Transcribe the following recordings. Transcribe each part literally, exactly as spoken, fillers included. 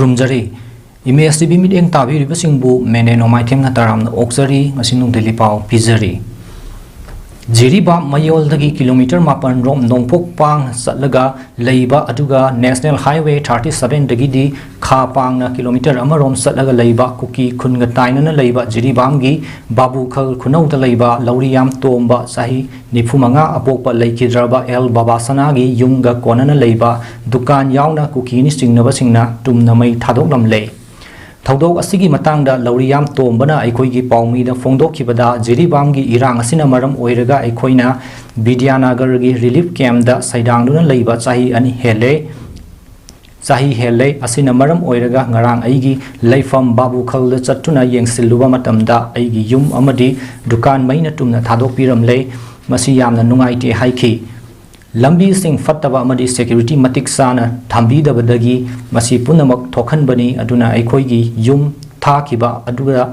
ꯈꯨꯔꯨꯝꯖꯔꯤ꯫ Image T V ꯃꯤꯠꯌꯦꯡ ꯇꯥꯕꯤꯔꯤꯕꯁꯤꯡꯕꯨ ꯃꯦꯅꯦ ꯅꯣꯡꯃꯥꯏꯊꯦꯝ ꯅꯇꯥꯔꯥꯝꯅ ꯑꯣꯛꯆꯔꯤ꯫ ꯉꯁꯤ ꯅꯨꯡꯊꯤꯜꯒꯤ ꯄꯥꯎ ꯄꯤꯖꯔꯤ꯫ ꯖꯤꯔꯤꯕꯥꯝ ꯃꯌꯣꯜꯗꯒꯤ ꯀꯤꯂꯣꯃꯤꯇꯔ ꯃꯥꯄꯟ ꯔꯣꯝ ꯅꯣꯡꯄꯣꯛ ꯄꯥꯡ ꯆꯠꯂꯒ ꯂꯩꯕ, ꯑꯗꯨꯒ National Highway thirty seven ꯗꯒꯤꯗꯤ ꯈꯥ ꯄꯥꯡꯅ ꯀꯤꯂꯣꯃꯤꯇꯔ ꯑꯃꯔꯣꯝ ꯆꯠꯂꯒ ꯂꯩꯕ, ꯀꯨꯀꯤ ꯈꯨꯟꯒ ꯇꯥꯏꯅꯅ ꯂꯩꯕ ꯖꯤꯔꯤꯕꯥꯝꯒꯤ ꯕꯥꯕꯨꯈꯜ ꯈꯨꯅꯧꯗ ꯂꯩꯕ ꯂꯧꯔꯤꯌꯥꯝ ꯇꯣꯝꯕ, ꯆꯍꯤ ꯅꯤꯐꯨ ꯃꯉꯥ ꯑꯄꯣꯛꯄ, ꯂꯩꯈꯤꯗ꯭ꯔꯕ ꯑꯦꯜ ꯕꯥꯕꯥꯁꯅꯥꯒꯤ ꯌꯨꯝꯒ ꯀꯣꯟꯅꯅ ꯂꯩꯕ ꯗꯨꯀꯥꯟ ꯌꯥꯎꯅ ꯀꯨꯀꯤꯅꯤ ꯆꯤꯡꯅꯕꯁꯤꯡꯅ ꯇꯨꯝꯅ ꯃꯩ ꯊꯥꯗꯣꯛꯂꯝꯂꯦ꯫ ꯊꯧꯗꯣꯛ ꯑꯁꯤꯒꯤ ꯃꯇꯥꯡꯗ ꯂꯧꯔꯤꯌꯥꯝ ꯇꯣꯝꯕꯅ ꯑꯩꯈꯣꯏꯒꯤ ꯄꯥꯎꯃꯤꯗ ꯐꯣꯡꯗꯣꯛꯈꯤꯕꯗ, ꯖꯤꯔꯤꯕꯥꯝꯒꯤ ꯏꯔꯥꯡ ꯑꯁꯤꯅ ꯃꯔꯝ ꯑꯣꯏꯔꯒ ꯑꯩꯈꯣꯏꯅ ꯕꯤꯗ꯭ꯌꯥꯅꯒꯔꯒꯤ ꯔꯤꯂꯤꯐ ꯀꯦꯝꯞꯗ ꯁꯩꯗꯥꯡꯗꯨꯅ ꯂꯩꯕ ꯆꯍꯤ ꯑꯅꯤ ꯍꯦꯜꯂꯦ꯫ ꯆꯍꯤ ꯍꯦꯜꯂꯦ꯫ ꯑꯁꯤꯅ ꯃꯔꯝ ꯑꯣꯏꯔꯒ ꯉꯔꯥꯡ ꯑꯩꯒꯤ ꯂꯩꯐꯝ ꯕꯥꯕꯨꯈꯜꯗ ꯆꯠꯇꯨꯅ ꯌꯦꯡꯁꯤꯜꯂꯨꯕ ꯃꯇꯝꯗ ꯑꯩꯒꯤ ꯌꯨꯝ ꯑꯃꯗꯤ ꯗꯨꯀꯥꯟ ꯃꯩꯅ ꯇꯨꯝꯅ ꯊꯥꯗꯣꯛꯄꯤꯔꯝꯂꯦ꯫ ꯃꯁꯤ ꯌꯥꯝꯅ ꯅꯨꯡꯉꯥꯏꯇꯦ ꯍꯥꯏꯈꯤ꯫ ꯂꯝꯕꯤꯁꯤꯡ ꯐꯠꯇꯕ ꯑꯃꯗꯤ ꯁꯦꯀ꯭ꯌꯨꯔꯤꯇꯤ ꯃꯇꯤꯛ ꯆꯥꯅ ꯊꯝꯕꯤꯗꯕꯗꯒꯤ ꯃꯁꯤ ꯄꯨꯝꯅꯃꯛ ꯊꯣꯛꯍꯟꯕꯅꯤ꯫ ꯑꯗꯨꯅ ꯑꯩꯈꯣꯏꯒꯤ ꯌꯨꯝ ꯊꯥꯈꯤꯕ ꯑꯗꯨꯗ,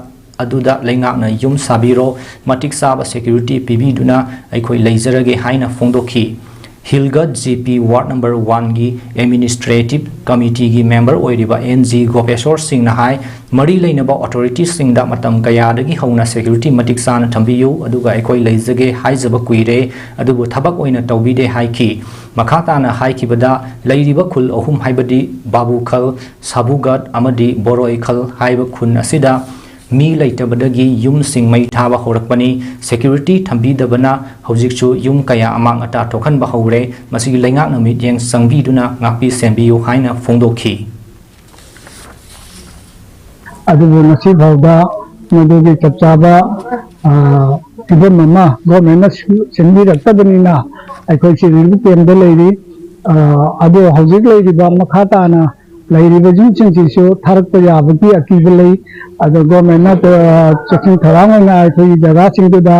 ꯑꯗꯨꯗ ꯂꯩꯉꯥꯛꯅ ꯌꯨꯝ ꯁꯥꯕꯤꯔꯣ, ꯃꯇꯤꯛ ꯆꯥꯕ ꯁꯦꯀ꯭ꯌꯨꯔꯤꯇꯤ ꯄꯤꯕꯤꯗꯨꯅ ꯑꯩꯈꯣꯏ ꯂꯩꯖꯔꯒꯦ ꯍꯥꯏꯅ ꯐꯣꯡꯗꯣꯛꯈꯤ꯫ ꯍꯤꯜꯒꯠ ꯖꯤ ꯄꯤ ꯋꯥꯔꯗ ꯅꯝꯕꯔ ꯋꯥꯟꯒꯤ ꯑꯦꯗꯃꯤꯅꯤꯁꯇ꯭ꯔꯦꯇꯤꯚ ꯀꯃꯤꯇꯤꯒꯤ ꯃꯦꯝꯕꯔ ꯑꯣꯏꯔꯤꯕ ꯑꯦꯟ ꯖꯤ ꯒꯣꯄꯦꯁꯣꯔ ꯁꯤꯡꯅ ꯍꯥꯏ, ꯃꯔꯤ ꯂꯩꯅꯕ ꯑꯣꯊꯣꯔꯤꯇꯤꯁꯤꯡꯗ ꯃꯇꯝ ꯀꯌꯥꯗꯒꯤ ꯍꯧꯅ ꯁꯦꯀ꯭ꯌꯨꯔꯤꯇꯤ ꯃꯇꯤꯛ ꯆꯥꯅ ꯊꯝꯕꯤꯌꯨ, ꯑꯗꯨꯒ ꯑꯩꯈꯣꯏ ꯂꯩꯖꯒꯦ ꯍꯥꯏꯖꯕ ꯀꯨꯏꯔꯦ, ꯑꯗꯨꯕꯨ ꯊꯕꯛ ꯑꯣꯏꯅ ꯇꯧꯕꯤꯗꯦ ꯍꯥꯏꯈꯤ꯫ ꯃꯈꯥ ꯇꯥꯅ ꯍꯥꯏꯈꯤꯕꯗ, ꯂꯩꯔꯤꯕ ꯈꯨꯜ ꯑꯍꯨꯝ, ꯍꯥꯏꯕꯗꯤ ꯕꯥꯕꯨꯈꯜ, ꯁꯥꯕꯨꯒꯠ ꯑꯃꯗꯤ ꯕꯣꯔꯣꯏꯈꯜ ꯍꯥꯏꯕ ꯈꯨꯟ ꯑꯁꯤꯗ ꯃꯤ ꯂꯩꯇꯕꯗꯒꯤ ꯌꯨꯝꯁꯤꯡ ꯃꯩ ꯊꯥꯕ ꯍꯧꯔꯛꯄꯅꯤ꯫ ꯁꯦꯀ꯭ꯌꯨꯔꯤꯇꯤ ꯊꯝꯕꯤꯗꯕꯅ ꯍꯧꯖꯤꯛꯁꯨ ꯌꯨꯝ ꯀꯌꯥ ꯑꯃꯥꯡ ꯑꯇꯥ ꯊꯣꯛꯍꯟꯕ ꯍꯧꯔꯦ꯫ ꯃꯁꯤꯒꯤ ꯂꯩꯉꯥꯛꯅ ꯃꯤꯠꯌꯦꯡ ꯆꯪꯕꯤꯗꯨꯅ ꯉꯥꯛꯄꯤ ꯁꯦꯟꯕꯤꯌꯨ ꯍꯥꯏꯅ ꯐꯣꯡꯗꯣꯛꯈꯤ꯫ ꯑꯗꯨꯕꯨ ꯉꯁꯤ ꯐꯥꯎꯕ ꯃꯗꯨꯒꯤ ꯆꯞ ꯆꯥꯕ, ꯑ, ꯐꯤꯕꯝ ꯑꯃ ꯒꯣꯔꯃꯦꯟꯅ ꯁꯤ-, ꯁꯤꯟꯕꯤꯔꯛꯇꯕꯅꯤꯅ ꯑꯩꯈꯣꯏꯁꯤ ꯔꯤꯂꯤꯐ ꯀꯦꯝꯞꯇ ꯂꯩꯔꯤ꯫ ꯑ, ꯑꯗꯣ ꯍꯧꯖꯤꯛ ꯂꯩꯔꯤꯕ ꯃꯈꯥ ꯇꯥꯅ ꯂꯩꯔꯤꯕ ꯌꯨꯝꯁꯤꯡꯁꯤꯁꯨ ꯊꯥꯔꯛꯄ ꯌꯥꯕꯒꯤ ꯑꯀꯤꯕ ꯂꯩ꯫ ꯑꯗꯣ ꯒꯣꯔꯃꯦꯟꯅ, ꯑ, ꯆꯦꯛꯁꯤꯟ ꯊꯧꯔꯥꯡ ꯑꯣꯏꯅ ꯑꯩꯈꯣꯏꯒꯤ ꯖꯒꯥꯁꯤꯡꯗꯨꯗ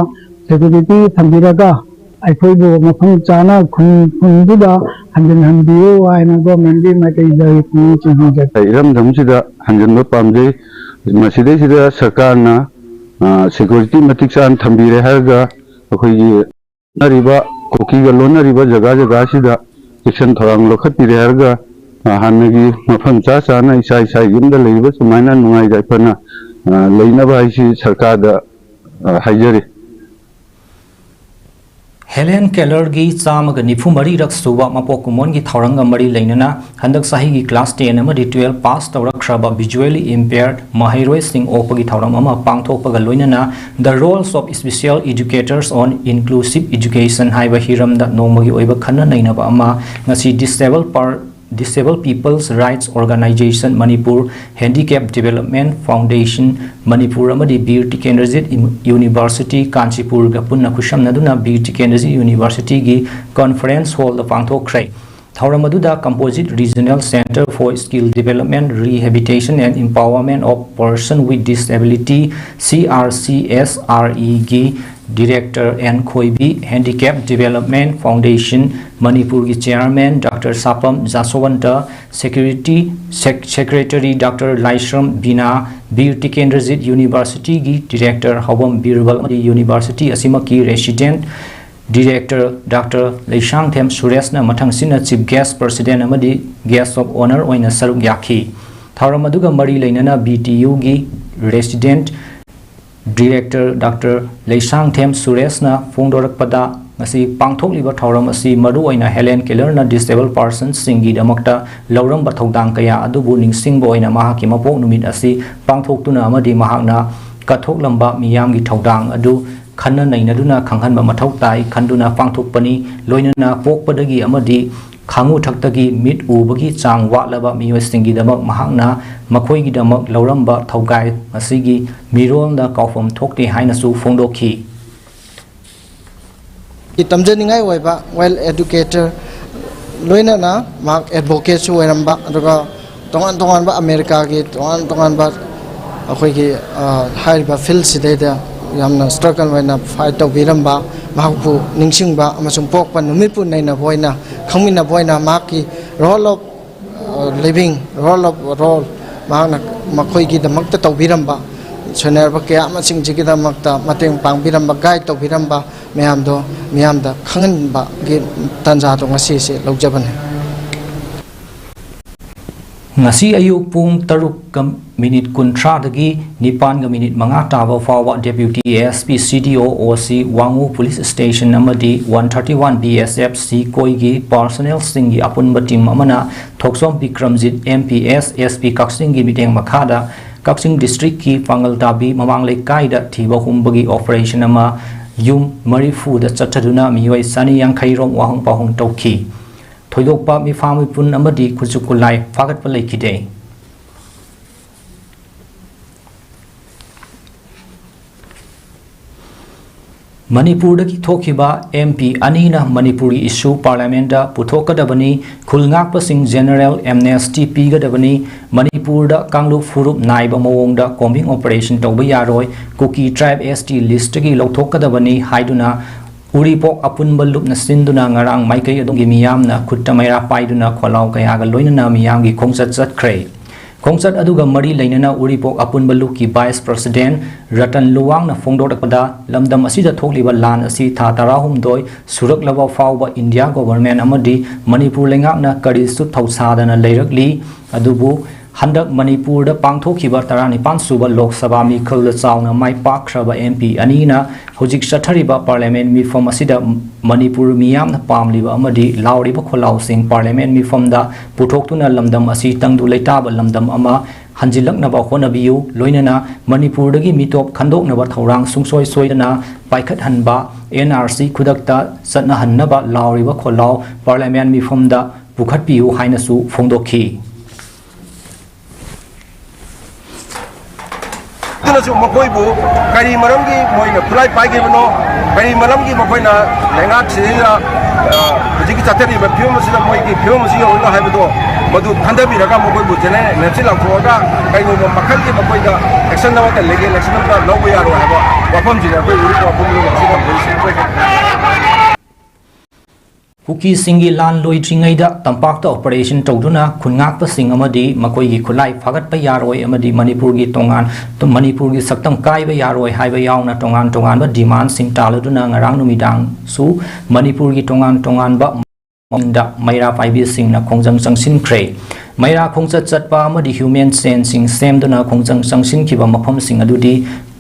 ꯁꯦꯀ꯭ꯌꯨꯔꯤꯇꯤ ꯊꯝꯕꯤꯔꯒ ꯑꯩꯈꯣꯏꯕꯨ ꯃꯐꯝ ꯆꯥꯅ ꯈꯨꯟ, ꯈꯨꯟꯗꯨꯗ ꯍꯟꯖꯤꯟꯍꯟꯕꯤꯌꯨ ꯍꯥꯏꯅ ꯒꯣꯔꯃꯦꯟꯒꯤ ꯃꯥꯏꯀꯩꯗ ꯑꯩꯈꯣꯏ ꯆꯤꯡꯅꯖꯔꯤ꯫ ꯏꯔꯝꯗꯝꯁꯤꯗ ꯍꯟꯖꯤꯟꯕ ꯄꯥꯝꯖꯩ꯫ ꯃꯁꯤꯗꯩꯁꯤꯗ ꯁꯔꯀꯥꯔꯅ, ꯑ, ꯁꯦꯀ꯭ꯌꯨꯔꯤꯇꯤ ꯃꯇꯤꯛ ꯆꯥꯅ ꯊꯝꯕꯤꯔꯦ ꯍꯥꯏꯔꯒ ꯑꯩꯈꯣꯏꯒꯤ ꯂꯣꯟꯅꯔꯤꯕ, ꯀꯨꯀꯤꯒ ꯂꯣꯟꯅꯔꯤꯕ ꯖꯒꯥ ꯖꯒꯥꯁꯤꯗ ꯆꯦꯛꯁꯤꯟ ꯊꯧꯔꯥꯡ ꯂꯧꯈꯠꯄꯤꯔꯦ ꯍꯥꯏꯔꯒ ꯑ, ꯍꯥꯟꯅꯒꯤ ꯃꯐꯝ ꯆꯥ ꯆꯥꯅ ꯏꯁꯥ ꯏꯁꯥꯒꯤ ꯌꯨꯝꯗ ꯂꯩꯔꯤꯕ ꯁꯨꯃꯥꯏꯅ ꯅꯨꯡꯉꯥꯏ ꯌꯥꯏꯐꯅ, ꯑ, ꯂꯩꯅꯕ ꯍꯥꯏꯁꯤ ꯁꯔꯀꯥꯔꯗ, ꯑ, ꯍꯥꯏꯖꯔꯤ꯫ ꯍꯦꯂꯦꯟ ꯀꯦꯂꯔꯒꯤ ꯆꯥꯝꯃꯒ ꯅꯤꯐꯨ ꯃꯔꯤꯔꯛ ꯁꯨꯕ ꯃꯄꯣꯛ ꯀꯨꯝꯑꯣꯟꯒꯤ ꯊꯧꯔꯝꯒ ꯃꯔꯤ ꯂꯩꯅꯅ ꯍꯟꯗꯛ ꯆꯍꯤꯒꯤ class ten ꯑꯃꯗꯤ twelve pass ꯇꯧꯔꯛꯈ꯭ꯔꯕ visually impaired ꯃꯍꯩꯔꯣꯏꯁꯤꯡ ꯑꯣꯛꯄꯒꯤ ꯊꯧꯔꯝ ꯑꯃ ꯄꯥꯡꯊꯣꯛꯄꯒ ꯂꯣꯏꯅꯅ The Roles of Special Educators on Inclusive Education ꯍꯥꯏꯕ ꯍꯤꯔꯝꯗ ꯅꯣꯡꯃꯒꯤ ꯑꯣꯏꯕ ꯈꯟꯅ ꯅꯩꯅꯕ ꯑꯃ ꯉꯁꯤ disabled per Disabled People's Rights Organization Manipur, Handicap Development Foundation Manipur ꯑꯃꯗꯤ ꯕꯤꯔ ꯇꯤꯀꯦꯟꯗ꯭ꯔꯖꯤꯠ ꯌꯨꯅꯤꯚꯔꯁꯤꯇꯤ ꯀꯥꯟꯆꯤꯄꯨꯔꯒ ꯄꯨꯟꯅ ꯈꯨꯠꯁꯝꯅꯗꯨꯅ ꯕꯤꯔ ꯇꯤꯀꯦꯟꯗ꯭ꯔꯖꯤꯠ ꯌꯨꯅꯤꯚꯔꯁꯤꯇꯤꯒꯤ conference hallꯗ ꯄꯥꯡꯊꯣꯛꯈ꯭ꯔꯦ꯫ ꯊꯧꯔꯝ ꯑꯗꯨꯗ Composite Regional Centre for Skill Development, Rehabilitation and Empowerment of Person with Disability, C R C S R E ꯒꯤ Director N Khoibi, Handicap Development Foundation ꯃꯅꯤꯄꯨꯔꯒꯤ Chairman Doctor Sapam Jasowanta, Security, Sec-, Secretary Doctor Laishram Bina, Bir Tikendrajit ꯌꯨꯅꯤꯚꯔꯁꯤꯇꯤꯒꯤ Director Houbam Birbal ꯑꯃꯗꯤ university ꯑꯁꯤꯃꯛꯀꯤ Resident Director Doctor Leishangthem ꯁꯨꯔꯦꯁꯅ ꯃꯊꯪꯁꯤꯠꯅ Chief Guest, President ꯑꯃꯗꯤ Guest of Honour ꯑꯣꯏꯅ ꯁꯔꯨꯛ ꯌꯥꯈꯤ꯫ ꯊꯧꯔꯝ ꯑꯗꯨꯒ ꯃꯔꯤ ꯂꯩꯅꯅ ꯕꯤ ꯇꯤ ꯌꯨꯒꯤ Resident Director Doctor ꯂꯩꯁꯥꯡꯊꯦꯝ ꯁꯨꯔꯦꯁꯅ ꯐꯣꯡꯗꯣꯔꯛꯄꯗ, ꯉꯁꯤ ꯄꯥꯡꯊꯣꯛꯂꯤꯕ ꯊꯧꯔꯝ ꯑꯁꯤ ꯃꯔꯨꯑꯣꯏꯅ ꯍꯦꯂꯦꯟ ꯀꯦꯂꯔꯅ disabled personꯁꯤꯡꯒꯤꯗꯃꯛꯇ ꯂꯧꯔꯝꯕ ꯊꯧꯗꯥꯡ ꯀꯌꯥ ꯑꯗꯨꯕꯨ ꯅꯤꯡꯁꯤꯡꯕ ꯑꯣꯏꯅ ꯃꯍꯥꯛꯀꯤ ꯃꯄꯣꯛ ꯅꯨꯃꯤꯠ ꯑꯁꯤ ꯄꯥꯡꯊꯣꯛꯇꯨꯅ ꯑꯃꯗꯤ ꯃꯍꯥꯛꯅ ꯀꯠꯊꯣꯛꯂꯝꯕ ꯃꯤꯌꯥꯝꯒꯤ ꯊꯧꯗꯥꯡ ꯑꯗꯨ ꯈꯟꯅ ꯅꯩꯅꯗꯨꯅ ꯈꯪꯍꯟꯕ ꯃꯊꯧ ꯇꯥꯏ ꯈꯟꯗꯨꯅ ꯄꯥꯡꯊꯣꯛꯄꯅꯤ꯫ ꯂꯣꯏꯅꯅ ꯄꯣꯛꯄꯗꯒꯤ ꯑꯃꯗꯤ ꯈꯥꯉꯨ ꯊꯛꯇꯒꯤ ꯃꯤꯠ ꯎꯕꯒꯤ ꯆꯥꯡ ꯋꯥꯠꯂꯕ ꯃꯤꯑꯣꯏꯁꯤꯡꯒꯤꯗꯃꯛ ꯃꯍꯥꯛꯅ ꯃꯈꯣꯏꯒꯤꯗꯃꯛ ꯂꯧꯔꯝꯕ ꯊꯧꯒꯥꯏ ꯑꯁꯤꯒꯤ ꯃꯤꯔꯣꯜꯗ ꯀꯥꯎꯐꯝ ꯊꯣꯛꯇꯦ ꯍꯥꯏꯅꯁꯨ ꯐꯣꯡꯗꯣꯛꯈꯤ꯫ ꯇꯝꯖꯅꯤꯡꯉꯥꯏ ꯑꯣꯏꯕ well educated, ꯂꯣꯏꯅꯅ ꯃꯍꯥꯛ advocateꯁꯨ ꯑꯣꯏꯔꯝꯕ, ꯑꯗꯨꯒ ꯇꯣꯉꯥꯟ ꯇꯣꯉꯥꯟꯕ ꯑꯃꯦꯔꯤꯀꯥꯒꯤ ꯇꯣꯉꯥꯟ ꯇꯣꯉꯥꯟꯕ ꯑꯩꯈꯣꯏꯒꯤ, ꯑ, ꯍꯥꯏꯔꯤꯕ fieldꯁꯤꯗꯩꯗ ꯌꯥꯝꯅ struggle ꯑꯣꯏꯅ fight ꯇꯧꯕꯤꯔꯝꯕ, ꯃꯍꯥꯛꯄꯨ ꯅꯤꯡꯁꯤꯡꯕ ꯑꯃꯁꯨꯡ ꯄꯣꯛꯄ ꯅꯨꯃꯤꯠꯄꯨ ꯅꯩꯅꯕ ꯑꯣꯏꯅ, ꯈꯪꯃꯤꯟꯅꯕ ꯑꯣꯏꯅ ꯃꯍꯥꯛꯀꯤ role of, ꯑ, living, role of role, ꯃꯍꯥꯛꯅ ꯃꯈꯣꯏꯒꯤꯗꯃꯛꯇ ꯇꯧꯕꯤꯔꯝꯕ, ꯁꯣꯏꯅꯥꯏꯔꯕ ꯀꯌꯥ ꯑꯃꯁꯤꯡꯁꯤꯒꯤꯗꯃꯛꯇ ꯃꯇꯦꯡ ꯄꯥꯡꯕꯤꯔꯝꯕ, guide ꯇꯧꯕꯤꯔꯝꯕ ꯃꯌꯥꯝꯗꯣ ꯃꯤꯌꯥꯝꯗ ꯈꯪꯍꯟꯕꯒꯤ ꯇꯥꯟꯖꯥꯗꯣ ꯉꯁꯤꯁꯦ ꯂꯧꯖꯕꯅꯤ꯫ ꯉꯁꯤ ꯑꯌꯨꯛ ꯄꯨꯡ ꯇꯔꯨꯛꯀ ꯃꯤꯅꯤꯠ ꯀꯨꯟꯊ꯭ꯔꯥꯗꯒꯤ ꯅꯤꯄꯥꯟꯒ ꯃꯤꯅꯤꯠ ꯃꯉꯥ ꯇꯥꯕ ꯐꯥꯎꯕ Deputy S P, C D O, O C, ꯋꯥꯡꯉꯨ Police Station ꯑꯃꯗꯤ one thirty one B S F ꯁꯤ ꯀꯣꯏꯒꯤ personnelꯁꯤꯡꯒꯤ ꯑꯄꯨꯟꯕ team ꯑꯃꯅ ꯊꯣꯛꯆꯣꯝ Bikramjit, M P S, S P ꯀꯛꯆꯤꯡꯒꯤ ꯃꯤꯠꯌꯦꯡ ꯃꯈꯥꯗ ꯀꯛꯆꯤꯡ districtꯀꯤ ꯄꯥꯡꯒꯜ ꯇꯥꯕꯤ ꯃꯃꯥꯡ ꯂꯩꯀꯥꯏꯗ ꯊꯤꯕ ꯍꯨꯝꯕꯒꯤ operation ꯑꯃ ꯌꯨꯝ ꯃꯔꯤꯐꯨꯗ ꯆꯠꯊꯗꯨꯅ ꯃꯤꯑꯣꯏ ꯆꯅꯤ ꯌꯥꯡꯈꯩ ꯔꯣꯝ ꯋꯥꯍꯪ ꯄꯥꯎꯍꯪ ꯇꯧꯈꯤ꯫ ꯊꯣꯏꯗꯣꯛꯄ ꯃꯤꯐꯥ ꯃꯤꯄꯨꯟ ꯑꯃꯗꯤ ꯈꯨꯠꯁꯨ ꯈꯨꯠꯂꯥꯏ ꯐꯥꯒꯠꯄ ꯂꯩꯈꯤꯗꯦ꯫ ꯃꯅꯤꯄꯨꯔꯗꯒꯤ ꯊꯣꯛꯈꯤꯕ M P ꯑꯅꯤꯅ ꯃꯅꯤꯄꯨꯔꯒꯤ issue parliamentꯇ ꯄꯨꯊꯣꯛꯀꯗꯕꯅꯤ, ꯈꯨꯜ ꯉꯥꯛꯄꯁꯤꯡ general amnesty ꯄꯤꯒꯗꯕꯅꯤ, ꯃꯅꯤꯄꯨꯔꯗ ꯀꯥꯡꯂꯨꯞ ꯐꯨꯔꯨꯞ ꯅꯥꯏꯕ ꯃꯑꯣꯡꯗ combing operation ꯇꯧꯕ ꯌꯥꯔꯣꯏ, ꯀꯨꯀꯤ tribe S T listꯇꯒꯤ ꯂꯧꯊꯣꯛꯀꯗꯕꯅꯤ ꯍꯥꯏꯗꯨꯅ ꯎꯔꯤꯄꯣꯛ ꯑꯄꯨꯟꯕ ꯂꯨꯞꯅ ꯁꯤꯟꯗꯨꯅ ꯉꯔꯥꯡ ꯃꯥꯏꯀꯩ ꯑꯗꯣꯝꯒꯤ ꯃꯤꯌꯥꯝꯅ ꯈꯨꯠꯇ ꯃꯩꯔꯥ ꯄꯥꯏꯗꯨꯅ ꯈꯣꯜꯂꯥꯎ ꯀꯌꯥꯒ ꯂꯣꯏꯅꯅ ꯃꯤꯌꯥꯝꯒꯤ ꯈꯣꯡꯆꯠ ꯆꯠꯈ꯭ꯔꯦ꯫ ꯈꯣꯡꯆꯠ ꯑꯗꯨꯒ ꯃꯔꯤ ꯂꯩꯅꯅ ꯎꯔꯤꯄꯣꯛ ꯑꯄꯨꯟꯕ ꯂꯨꯞꯀꯤ vice president ꯔꯇꯟ ꯂꯨꯋꯥꯡꯅ ꯐꯣꯡꯗꯣꯔꯛꯄꯗ, ꯂꯝꯗꯝ ꯑꯁꯤꯗ ꯊꯣꯛꯂꯤꯕ ꯂꯥꯟ ꯑꯁꯤ ꯊꯥ ꯇꯔꯥꯍꯨꯝꯗꯣꯏ ꯁꯨꯔꯛꯂꯕ ꯐꯥꯎꯕ ꯏꯟꯗꯤꯌꯥ government ꯑꯃꯗꯤ ꯃꯅꯤꯄꯨꯔ ꯂꯩꯉꯥꯛꯅ ꯀꯔꯤꯁꯨ ꯊꯧꯁꯥꯗꯅ ꯂꯩꯔꯛꯂꯤ꯫ ꯑꯗꯨꯕꯨ ꯍꯟꯗꯛ ꯃꯅꯤꯄꯨꯔꯗ ꯄꯥꯡꯊꯣꯛꯈꯤꯕ ꯇꯔꯥꯅꯤꯄꯥꯟ ꯁꯨꯕ ꯂꯣꯛ ꯁꯚꯥ ꯃꯤꯈꯜꯗ ꯆꯥꯎꯅ ꯃꯥꯏ ꯄꯥꯛꯈ꯭ꯔꯕ M P ꯑꯅꯤꯅ ꯍꯧꯖꯤꯛ ꯆꯠꯊꯔꯤꯕ parliament ꯃꯤꯐꯝ ꯑꯁꯤꯗ ꯃꯅꯤꯄꯨꯔ ꯃꯤꯌꯥꯝꯅ ꯄꯥꯝꯂꯤꯕ ꯑꯃꯗꯤ ꯂꯥꯎꯔꯤꯕ ꯈꯣꯜꯂꯥꯎꯁꯤꯡ parliament ꯃꯤꯐꯝꯗ ꯄꯨꯊꯣꯛꯇꯨꯅ ꯂꯝꯗꯝ ꯑꯁꯤ ꯇꯪꯗꯨ ꯂꯩꯇꯥꯕ ꯂꯝꯗꯝ ꯑꯃ ꯍꯟꯖꯤꯜꯂꯛꯅꯕ ꯍꯣꯠꯅꯕꯤꯌꯨ, ꯂꯣꯏꯅꯅ ꯃꯅꯤꯄꯨꯔꯗꯒꯤ ꯃꯤꯇꯣꯞ ꯈꯟꯗꯣꯛꯅꯕ ꯊꯧꯔꯥꯡ ꯁꯨꯡꯁꯣꯏ ꯁꯣꯏꯗꯅ ꯄꯥꯏꯈꯠꯍꯟꯕ, N R C ꯈꯨꯗꯛꯇ ꯆꯠꯅꯍꯟꯅꯕ ꯂꯥꯎꯔꯤꯕ ꯈꯣꯜꯂꯥꯎ parliament ꯃꯤꯐꯝꯗ ꯄꯨꯈꯠꯄꯤꯌꯨ ꯍꯥꯏꯅꯁꯨ ꯐꯣꯡꯗꯣꯛꯈꯤ꯫ ꯑꯗꯨꯅꯁꯨ ꯃꯈꯣꯏꯕꯨ ꯀꯔꯤ ꯃꯔꯝꯒꯤ ꯃꯣꯏꯅ ꯈꯨꯠꯂꯥꯏ ꯄꯥꯏꯈꯤꯕꯅꯣ, ꯀꯔꯤ ꯃꯔꯝꯒꯤ ꯃꯈꯣꯏꯅ ꯂꯩꯉꯥꯛꯁꯤꯗ, ꯑ, ꯍꯧꯖꯤꯛꯀꯤ ꯆꯠꯊꯔꯤꯕ ꯐꯤꯕꯝ ꯑꯁꯤꯗ ꯃꯣꯏꯒꯤ ꯐꯤꯕꯝ ꯑꯁꯤ ꯌꯧꯔꯤꯅꯣ ꯍꯥꯏꯕꯗꯣ ꯃꯗꯨ ꯈꯟꯊꯕꯤꯔꯒ ꯃꯈꯣꯏꯕꯨ ꯖꯦꯅꯔꯦꯜ ꯑꯦꯝꯅꯦꯁꯇꯤ ꯂꯥꯎꯊꯣꯛꯑꯒ ꯀꯔꯤꯒꯨꯝꯕ ꯃꯈꯜꯒꯤ ꯃꯈꯣꯏꯗ action ꯑꯃꯠꯇ, legal action ꯑꯃꯠꯇ ꯂꯧꯕ ꯌꯥꯔꯣꯏ ꯍꯥꯏꯕ ꯋꯥꯐꯝꯁꯤꯅꯤ ꯑꯩꯈꯣꯏ ꯎꯔꯤꯄꯣꯛ ꯑꯄꯨꯟꯕ ꯂꯨꯞ ꯑꯁꯤꯗ ꯍꯧꯖꯤꯛ ꯑꯩꯈꯣꯏ ꯀꯨꯀꯤꯁꯤꯡꯒꯤ ꯂꯥꯟ ꯂꯣꯏꯗ꯭ꯔꯤꯉꯩꯗ ꯇꯝꯄꯥꯛꯇ operation ꯇꯧꯗꯨꯅ ꯈꯨꯟꯉꯥꯛꯄꯁꯤꯡ ꯑꯃꯗꯤ ꯃꯈꯣꯏꯒꯤ ꯈꯨꯠꯂꯥꯏ ꯐꯥꯒꯠꯄ ꯌꯥꯔꯣꯏ ꯑꯃꯗꯤ ꯃꯅꯤꯄꯨꯔꯒꯤ ꯇꯣꯉꯥꯟ, ꯃꯅꯤꯄꯨꯔꯒꯤ ꯁꯛꯇꯝ ꯀꯥꯏꯕ ꯌꯥꯔꯣꯏ ꯍꯥꯏꯕ ꯌꯥꯎꯅ ꯇꯣꯉꯥꯟ ꯇꯣꯉꯥꯟꯕ demandꯁꯤꯡ ꯇꯥꯜꯂꯗꯨꯅ ꯉꯔꯥꯡ ꯅꯨꯃꯤꯗꯥꯡꯁꯨ ꯃꯅꯤꯄꯨꯔꯒꯤ ꯇꯣꯉꯥꯟ ꯇꯣꯉꯥꯟꯕ ꯃꯐꯝꯗ ꯃꯩꯔꯥ ꯄꯥꯏꯕꯤꯁꯤꯡꯅ ꯈꯣꯡꯖꯪ ꯆꯪꯁꯤꯟꯈ꯭ꯔꯦ꯫ ꯃꯩꯔꯥ ꯈꯣꯡꯆꯠ ꯆꯠꯄ ꯑꯃꯗꯤ ꯍ꯭ꯌꯨꯃꯦꯟ ꯆꯦꯟꯁꯤꯡ ꯁꯦꯝꯗꯨꯅ ꯈꯣꯡꯖꯪ ꯆꯪꯁꯤꯟꯈꯤꯕ ꯃꯐꯝꯁꯤꯡ ꯑꯗꯨꯗꯤ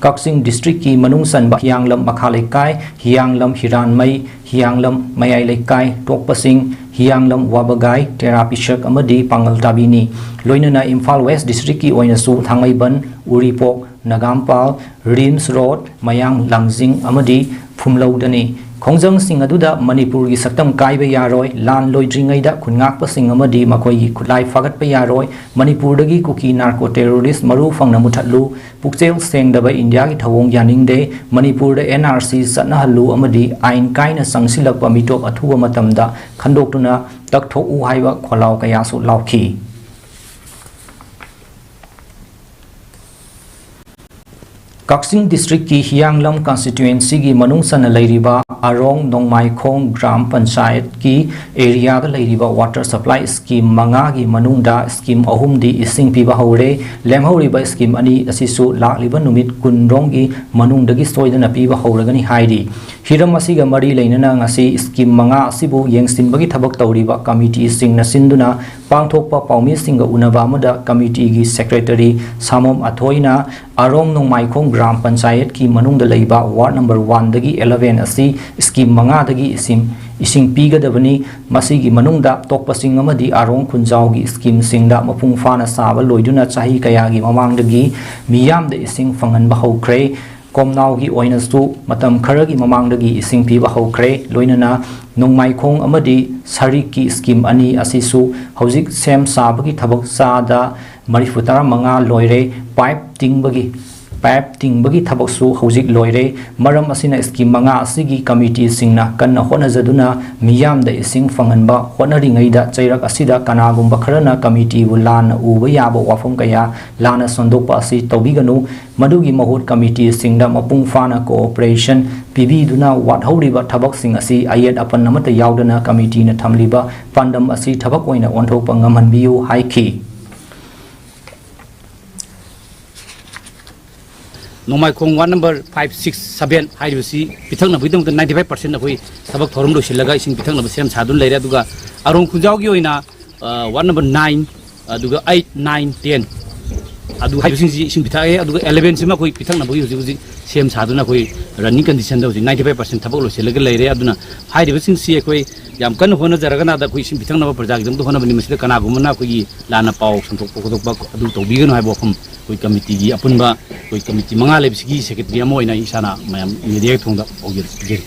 ꯀꯛꯆꯤꯡ ꯗꯤꯁꯇ꯭ꯔꯤꯛꯀꯤ ꯃꯅꯨꯡ ꯆꯟꯕ ꯍꯤꯌꯥꯡꯂꯝ ꯃꯈꯥ ꯂꯩꯀꯥꯏ, ꯍꯤꯌꯥꯡꯂꯝ ꯍꯤꯔꯥꯟꯃꯩ, ꯍꯤꯌꯥꯡꯂꯝ ꯃꯌꯥꯏ ꯂꯩꯀꯥꯏ, ꯇꯣꯛꯄꯁꯤꯡ, ꯍꯤꯌꯥꯡꯂꯝ ꯋꯥꯕꯒꯥꯏ, ꯇꯦꯔꯥ ꯄꯤꯁꯛ ꯑꯃꯗꯤ ꯄꯥꯡꯒꯜ ꯇꯥꯕꯤꯅꯤ꯫ ꯂꯣꯏꯅꯅ ꯏꯝꯐꯥꯜ ꯋꯦꯁ ꯗꯤꯁꯇ꯭ꯔꯤꯛꯀꯤ ꯑꯣꯏꯅꯁꯨ ꯊꯥꯡꯃꯩꯕꯟ, ꯎꯔꯤꯄꯣꯛ, ꯅꯒꯥꯝꯄꯥꯜ, ꯔꯤꯝꯁ ꯔꯣꯗ, ꯃꯌꯥꯡ ꯂꯥꯡꯖꯤꯡ ꯑꯃꯗꯤ ꯐꯨꯝꯂꯧꯗꯅꯤ꯫ ꯈꯣꯡꯖꯪꯁꯤꯡ ꯑꯗꯨꯗ ꯃꯅꯤꯄꯨꯔꯒꯤ ꯁꯛꯇꯝ ꯀꯥꯏꯕ ꯌꯥꯔꯣꯏ, ꯂꯥꯟ ꯂꯣꯏꯗ꯭ꯔꯤꯉꯩꯗ ꯈꯨꯟꯉꯥꯛꯄꯁꯤꯡ ꯑꯃꯗꯤ ꯃꯈꯣꯏꯒꯤ ꯈꯨꯠꯂꯥꯏ ꯐꯥꯒꯠꯄ ꯌꯥꯔꯣꯏ, ꯃꯅꯤꯄꯨꯔꯗꯒꯤ ꯀꯨꯀꯤ ꯅꯥꯔꯀꯣ ꯇꯦꯔꯣꯔꯤꯁ ꯃꯔꯨ ꯐꯪꯅ ꯃꯨꯊꯠꯂꯨ, ꯄꯨꯛꯆꯦꯜ ꯁꯦꯡꯗꯕ ꯏꯟꯗꯤꯌꯥꯒꯤ ꯊꯧꯑꯣꯡ ꯌꯥꯅꯤꯡꯗꯦ, ꯃꯅꯤꯄꯨꯔꯗ ꯑꯦꯟ ꯑꯥꯔ ꯁꯤ ꯆꯠꯅꯍꯜꯂꯨ ꯑꯃꯗꯤ ꯑꯥꯏꯟ ꯀꯥꯏꯅ ꯆꯪꯁꯤꯜꯂꯛꯄ ꯃꯤꯇꯣꯞ ꯑꯊꯨꯕ ꯃꯇꯝꯗ ꯈꯟꯗꯣꯛꯇꯨꯅ ꯇꯛꯊꯣꯛꯎ ꯍꯥꯏꯕ ꯈꯣꯜꯂꯥꯎ ꯀꯌꯥꯁꯨ ꯂꯥꯎꯈꯤ꯫ ꯀꯛꯆꯤꯡ ꯗꯤꯁꯇ꯭ꯔꯤꯛꯀꯤ ꯍꯤꯌꯥꯡꯂꯝ ꯀꯟꯁꯇꯤꯇ꯭ꯋꯦꯟꯁꯤꯒꯤ ꯃꯅꯨꯡ ꯆꯟꯅ ꯂꯩꯔꯤꯕ ꯑꯔꯣꯡ ꯅꯣꯡꯃꯥꯏꯈꯣꯡ ꯒ꯭ꯔꯥꯝ ꯄꯟꯆꯥꯌꯠꯀꯤ ꯑꯦꯔꯤꯌꯥꯗ ꯂꯩꯔꯤꯕ ꯋꯥꯇꯔ ꯁꯄ꯭ꯂꯥꯏ ꯁ꯭ꯀꯤꯝ ꯃꯉꯥꯒꯤ ꯃꯅꯨꯡꯗ ꯁ꯭ꯀꯤꯝ ꯑꯍꯨꯝꯗꯤ ꯏꯁꯤꯡ ꯄꯤꯕ ꯍꯧꯔꯦ꯫ ꯂꯦꯝꯍꯧꯔꯤꯕ ꯁ꯭ꯀꯤꯝ ꯑꯅꯤ ꯑꯁꯤꯁꯨ ꯂꯥꯛꯂꯤꯕ ꯅꯨꯃꯤꯠ ꯀꯨꯟꯔꯣꯝꯒꯤ ꯃꯅꯨꯡꯗꯒꯤ ꯁꯣꯏꯗꯅ ꯄꯤꯕ ꯍꯧꯔꯒꯅꯤ ꯍꯥꯏꯔꯤ꯫ ꯍꯤꯔꯝ ꯑꯁꯤꯒ ꯃꯔꯤ ꯂꯩꯅꯅ ꯉꯁꯤ ꯁ꯭ꯀꯤꯝ ꯃꯉꯥ ꯑꯁꯤꯕꯨ ꯌꯦꯡꯁꯤꯟꯕꯒꯤ ꯊꯕꯛ ꯇꯧꯔꯤꯕ ꯀꯃꯤꯇꯤꯁꯤꯡꯅ ꯁꯤꯟꯗꯨꯅ ꯄꯥꯡꯊꯣꯛꯄ ꯄꯥꯎꯃꯤꯁꯤꯡꯒ ꯎꯅꯕ ꯑꯃꯗ ꯀꯃꯤꯇꯤꯒꯤ ꯁꯦꯀ꯭ꯔꯦꯇꯔꯤ ꯁꯥꯃꯣꯝ ꯑꯊꯣꯏꯅ ꯑꯔꯣꯡ ꯅꯣꯡꯃꯥꯏꯈꯣꯡ ꯒ꯭ꯔꯥꯝ ꯄꯟꯆꯥꯌꯠꯀꯤ ꯃꯅꯨꯡꯗ ꯂꯩꯕ ꯋꯥꯔꯗ ꯅꯝꯕꯔ ꯋꯥꯟꯗꯒꯤ ꯑꯦꯂꯚꯦꯟ ꯑꯁꯤ ꯁ꯭ꯀꯤꯝ ꯃꯉꯥꯗꯒꯤ ꯏꯁꯤꯡ, ꯏꯁꯤꯡ ꯄꯤꯒꯗꯕꯅꯤ꯫ ꯃꯁꯤꯒꯤ ꯃꯅꯨꯡꯗ ꯇꯣꯛꯄꯁꯤꯡ ꯑꯃꯗꯤ ꯑꯔꯣꯡ ꯈꯨꯟꯖꯥꯎꯒꯤ ꯁ꯭ꯀꯤꯝꯁꯤꯡꯗ ꯃꯄꯨꯡ ꯐꯥꯅ ꯁꯥꯕ ꯂꯣꯏꯗꯨꯅ ꯆꯍꯤ ꯀꯌꯥꯒꯤ ꯃꯃꯥꯡꯗꯒꯤ ꯃꯤꯌꯥꯝꯗ ꯏꯁꯤꯡ ꯐꯪꯍꯟꯕ ꯍꯧꯈ꯭ꯔꯦ꯫ ꯀꯣꯝꯅꯥꯎꯒꯤ ꯑꯣꯏꯅꯁꯨ ꯃꯇꯝ ꯈꯔꯒꯤ ꯃꯃꯥꯡꯗꯒꯤ ꯏꯁꯤꯡ ꯄꯤꯕ ꯍꯧꯈ꯭ꯔꯦ꯫ ꯂꯣꯏꯅꯅ ꯅꯣꯡꯃꯥꯏꯈꯣꯡ ꯑꯃꯗꯤ ꯁꯔꯤꯛꯀꯤ ꯁ꯭ꯀꯤꯝ ꯑꯅꯤ ꯑꯁꯤꯁꯨ ꯍꯧꯖꯤꯛ ꯁꯦꯝ ꯁꯥꯕꯒꯤ ꯊꯕꯛ ꯆꯥꯗ ꯃꯔꯤꯐꯨ ꯇꯔꯥ ꯃꯉꯥ ꯂꯣꯏꯔꯦ꯫ ꯄꯥꯏꯞ ꯇꯤꯡꯕꯒꯤ, ꯄꯥꯏꯞ ꯇꯤꯡꯕꯒꯤ ꯊꯕꯛꯁꯨ ꯍꯧꯖꯤꯛ ꯂꯣꯏꯔꯦ꯫ ꯃꯔꯝ ꯑꯁꯤꯅ ꯁ꯭ꯀꯤꯝ ꯃꯉꯥ ꯑꯁꯤꯒꯤ ꯀꯃꯤꯇꯤꯁꯤꯡꯅ ꯀꯟꯅ ꯍꯣꯠꯅꯖꯗꯨꯅ ꯃꯤꯌꯥꯝꯗ ꯏꯁꯤꯡ ꯐꯪꯍꯟꯕ ꯍꯣꯠꯅꯔꯤꯉꯩꯗ ꯆꯩꯔꯛ ꯑꯁꯤꯗ ꯀꯅꯥꯒꯨꯝꯕ ꯈꯔꯅ ꯀꯃꯤꯇꯤꯕꯨ ꯂꯥꯟꯅ ꯎꯕ ꯌꯥꯕ ꯋꯥꯐꯝ ꯀꯌꯥ ꯂꯥꯟꯅ ꯁꯟꯗꯣꯛꯄ ꯑꯁꯤ ꯇꯧꯕꯤꯒꯅꯨ꯫ ꯃꯗꯨꯒꯤ ꯃꯍꯨꯠ ꯀꯃꯤꯇꯤꯁꯤꯡꯗ ꯃꯄꯨꯡ ꯐꯥꯅ ꯀꯣꯑꯣꯄꯔꯦꯁꯟ ꯄꯤꯕꯤꯗꯨꯅ ꯋꯥꯠꯍꯧꯔꯤꯕ ꯊꯕꯛꯁꯤꯡ ꯑꯁꯤ ꯑꯌꯦꯠ ꯑꯄꯟ ꯑꯃꯠꯇ ꯌꯥꯎꯗꯅ ꯀꯃꯤꯇꯤꯅ ꯊꯝꯂꯤꯕ ꯄꯥꯟꯗꯝ ꯑꯁꯤ ꯊꯕꯛ ꯑꯣꯏꯅ ꯑꯣꯟꯊꯣꯛꯄ ꯉꯝꯍꯟꯕꯤꯌꯨ ꯍꯥꯏꯈꯤ꯫ Nongmaikhong ward number five, six, seven ꯍꯥꯏꯔꯤꯕꯁꯤ ꯄꯤꯊꯛꯅꯕꯒꯤꯗꯃꯛꯇ ꯅꯥꯏꯟꯇꯤ ꯐꯥꯏꯚ ꯄꯥꯔꯁꯦꯟ ꯑꯩꯈꯣꯏ ꯊꯕꯛ ꯊꯧꯔꯝ ꯂꯣꯏꯁꯤꯜꯂꯒ ꯏꯁꯤꯡ ꯄꯤꯊꯛꯅꯕ ꯁꯦꯝ ꯁꯥꯗꯨꯅ ꯂꯩꯔꯦ꯫ ꯑꯗꯨꯒ ꯑꯔꯣꯡ ꯈꯨꯟꯖꯥꯎꯒꯤ ꯑꯣꯏꯅ, ꯑ, ꯋꯥꯔꯗ ꯅꯝꯕꯔ ꯅꯥꯏꯟ, ꯑꯗꯨꯒ eight, nine, ten ꯑꯗꯨ ꯍꯥꯏꯔꯤꯕꯁꯤꯡꯁꯤ ꯏꯁꯤꯡ ꯄꯤꯊꯛꯑꯦ꯫ ꯑꯗꯨꯒ eleven ꯁꯤꯃ ꯑꯩꯈꯣꯏ ꯄꯤꯊꯛꯅꯕꯒꯤ ꯍꯧꯖꯤꯛ ꯍꯧꯖꯤꯛ ꯁꯦꯝ ꯁꯥꯗꯨꯅ ꯑꯩꯈꯣꯏ running condition ꯗ ꯍꯧꯖꯤꯛ ninety five percent ꯊꯕꯛ ꯂꯣꯏꯁꯤꯜꯂꯒ ꯂꯩꯔꯦ꯫ ꯑꯗꯨꯅ ꯍꯥꯏꯔꯤꯕꯁꯤꯡꯁꯤ ꯑꯩꯈꯣꯏ ꯌꯥꯝ ꯀꯟꯅ ꯍꯣꯠꯅꯖꯔꯒꯅꯗ ꯑꯩꯈꯣꯏ ꯏꯁꯤꯡ ꯄꯤꯊꯛꯅꯕ ꯄ꯭ꯔꯖꯥꯒꯤꯗꯃꯛꯇ ꯍꯣꯠꯅꯕꯅꯤ꯫ ꯃꯁꯤꯗ ꯀꯅꯥꯒꯨꯝꯕꯅ ꯑꯩꯈꯣꯏꯒꯤ ꯂꯥꯟꯅ ꯄꯥꯎ ꯁꯟꯗꯣꯛꯄ ꯈꯣꯠꯇꯣꯛꯄ ꯑꯗꯨ ꯇꯧꯕꯤꯒꯅꯨ ꯍꯥꯏꯕ ꯋꯥꯐꯝ ꯑꯩꯈꯣꯏ ꯀꯃꯤꯇꯤꯒꯤ ꯑꯄꯨꯟꯕ ꯑꯩꯈꯣꯏ ꯀꯃꯤꯇꯤ ꯃꯉꯥ ꯂꯩꯕꯁꯤꯒꯤ secretary ꯑꯃ ꯑꯣꯏꯅ ꯑꯩ ꯏꯁꯥꯅ ꯃꯌꯥꯝ media ꯊꯣꯡꯗ ꯄꯥꯎꯖꯦꯜ ꯄꯤꯖꯔꯤ꯫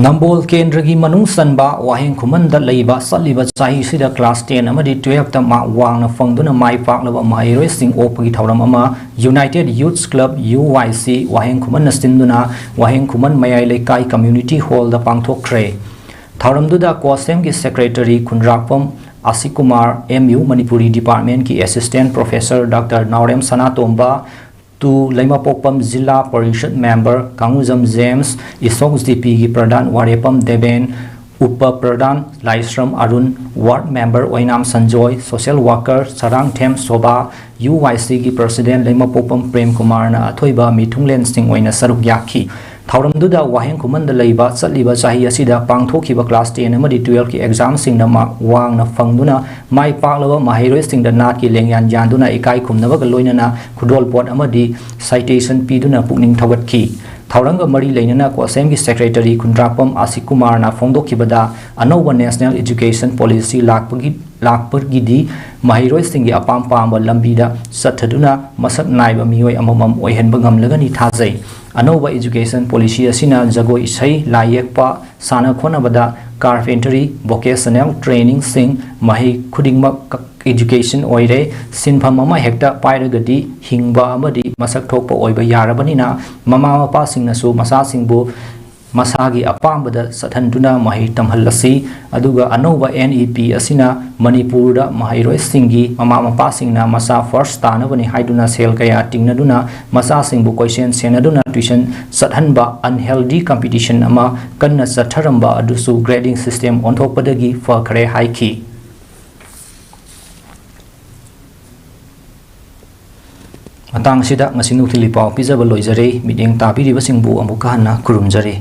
ꯅꯝꯕꯣꯜ ꯀꯦꯟꯗ꯭ꯔꯒꯤ ꯃꯅꯨꯡ ꯆꯟꯕ ꯋꯥꯍꯦꯡ ꯈꯨꯃꯟꯗ ꯂꯩꯕ ꯆꯠꯂꯤꯕ ꯆꯍꯤꯁꯤꯗ class ten ꯑꯃꯗꯤ twelve ꯇ mark ꯋꯥꯡꯅ ꯐꯪꯗꯨꯅ ꯃꯥꯏ ꯄꯥꯛꯂꯕ ꯃꯍꯩꯔꯣꯏꯁꯤꯡ ꯑꯣꯛꯄꯒꯤ ꯊꯧꯔꯝ ꯑꯃ United Youth Club, U Y C, ꯋꯥꯍꯦꯡ ꯈꯨꯃꯟꯅ ꯁꯤꯟꯗꯨꯅ ꯋꯥꯍꯦꯡ ꯈꯨꯃꯟ ꯃꯌꯥꯏ ꯂꯩꯀꯥꯏ community hall ꯗ ꯄꯥꯡꯊꯣꯛꯈ꯭ꯔꯦ꯫ ꯊꯧꯔꯝꯗꯨꯗ ꯀꯣꯁꯦꯝꯒꯤ secretary Khundrakpam Ashikumar, M U Manipuri Department ꯀꯤ assistant professor Doctor Naorem Sanatomba, ꯇꯨ Leimapokpam Zilla Parishad member Kangujam James, Isok G P ꯒꯤ ꯄ꯭ꯔꯙꯥꯟ ꯋꯥꯔꯦꯄꯝ ꯗꯦꯕꯦꯟ, ꯎꯄ ꯄ꯭ꯔꯙꯥꯟ ꯂꯥꯏꯁ꯭ꯔꯝ ꯑꯔꯨꯟ, ward member ꯑꯣꯏꯅꯥꯝ Sanjoy, social worker Sarangthem Sobha, U Y C ꯒꯤ president ꯂꯩꯃꯄꯣꯛꯄꯝ ꯄ꯭ꯔꯦꯝ ꯀꯨꯃꯥꯔꯅ ꯑꯊꯣꯏꯕ ꯃꯤꯊꯨꯡꯂꯦꯟꯁꯤꯡ ꯑꯣꯏꯅ ꯁꯔꯨꯛ ꯌꯥꯈꯤ꯫ ꯊꯧꯔꯝꯗꯨꯗ ꯋꯥꯍꯦꯡ ꯈꯨꯃꯟꯗ ꯂꯩꯕ ꯆꯠꯂꯤꯕ ꯆꯍꯤ ꯑꯁꯤꯗ ꯄꯥꯡꯊꯣꯛꯈꯤꯕ class ten ꯑꯃꯗꯤ twelve ꯀꯤ exam ꯁꯤꯡꯗ mark ꯋꯥꯡꯅ ꯐꯪꯗꯨꯅ ꯃꯥꯏ ꯄꯥꯛꯂꯕ ꯃꯍꯩꯔꯣꯏꯁꯤꯡꯗ ꯅꯥꯠꯀꯤ ꯂꯦꯡꯌꯥꯟ ꯌꯥꯟꯗꯨꯅ ꯏꯀꯥꯏ ꯈꯨꯝꯅꯕꯒ ꯂꯣꯏꯅꯅ ꯈꯨꯗꯣꯜꯄꯣꯠ ꯑꯃꯗꯤ citation ꯄꯤꯗꯨꯅ ꯄꯨꯛꯅꯤꯡ ꯊꯧꯒꯠꯈꯤ꯫ ꯊꯧꯔꯝꯒ ꯃꯔꯤ ꯂꯩꯅꯅ ꯀꯣꯁꯦꯝꯒꯤ secretary ꯈꯨꯟꯗ꯭ꯔꯥꯛꯄꯝ ꯑꯁꯤꯀꯨꯃꯥꯔꯅ ꯐꯣꯡꯗꯣꯛꯈꯤꯕꯗ, ꯑꯅꯧꯕ National Education Policy ꯂꯥꯛꯄꯒꯤ, ꯂꯥꯛꯄꯒꯤꯗꯤ ꯃꯍꯩꯔꯣꯏꯁꯤꯡꯒꯤ ꯑꯄꯥꯝ ꯄꯥꯝꯕ ꯂꯝꯕꯤꯗ ꯆꯠꯊꯗꯨꯅ ꯃꯁꯛ ꯅꯥꯏꯕ ꯃꯤꯑꯣꯏ ꯑꯃꯃꯝ ꯑꯣꯏꯍꯟꯕ ꯉꯝꯂꯒꯅꯤ ꯊꯥꯖꯩ꯫ ꯑꯅꯧꯕ Education Policy ꯑꯁꯤꯅ ꯖꯒꯣꯏ ꯏꯁꯩ, ꯂꯥꯏ ꯌꯦꯛꯄ, ꯁꯥꯟꯅ ꯈꯣꯠꯅꯕꯗ, carpentry, vocational training ꯁꯤꯡ, ꯃꯍꯩ ꯈꯨꯗꯤꯡꯃꯛ education ꯑꯣꯏꯔꯦ꯫ ꯁꯤꯟꯐꯝ ꯑꯃ ꯍꯦꯛꯇ ꯄꯥꯏꯔꯒꯗꯤ ꯍꯤꯡꯕ ꯑꯃꯗꯤ ꯃꯁꯛ ꯊꯣꯛꯄ ꯑꯣꯏꯕ ꯌꯥꯔꯕꯅꯤꯅ, ꯃꯃꯥ ꯃꯄꯥꯁꯤꯡꯅꯁꯨ ꯃꯆꯥꯁꯤꯡꯕꯨ ꯃꯁꯥꯒꯤ ꯑꯄꯥꯝꯕꯗ ꯆꯠꯍꯟꯗꯨꯅ ꯃꯍꯩ ꯇꯝꯍꯜꯂꯁꯤ꯫ ꯑꯗꯨꯒ ꯑꯅꯧꯕ N E P ꯑꯁꯤꯅ ꯃꯅꯤꯄꯨꯔꯗ ꯃꯍꯩꯔꯣꯏꯁꯤꯡꯒꯤ ꯃꯃꯥ ꯃꯄꯥꯁꯤꯡꯅ ꯃꯆꯥ first ꯇꯥꯅꯕꯅꯤ ꯍꯥꯏꯗꯨꯅ ꯁꯦꯜ ꯀꯌꯥ ꯇꯤꯡꯅꯗꯨꯅ ꯃꯆꯥꯁꯤꯡꯕꯨ ꯀꯣꯏꯁꯦꯟ ꯁꯦꯟꯅꯗꯨꯅ tuition ꯆꯠꯍꯟꯕ, unhealthy competition ꯑꯃ ꯀꯟꯅ ꯆꯠꯊꯔꯝꯕ ꯑꯗꯨꯁꯨ grading system ꯑꯣꯟꯊꯣꯛꯄꯗꯒꯤ ꯐꯈ꯭ꯔꯦ ꯍꯥꯏꯈꯤ꯫ ꯃꯇꯥꯡ ꯑꯁꯤꯗ ꯉꯁꯤ ꯅꯨꯡꯊꯤꯜꯒꯤ ꯄꯥꯎ ꯄꯤꯖꯕ ꯂꯣꯏꯖꯔꯦ꯫ ꯃꯤꯠꯌꯦꯡ ꯇꯥꯕꯤꯔꯤꯕꯁꯤꯡꯕꯨ ꯑꯃꯨꯛꯀ ꯍꯟꯅ ꯈꯨꯔꯨꯝꯖꯔꯤ꯫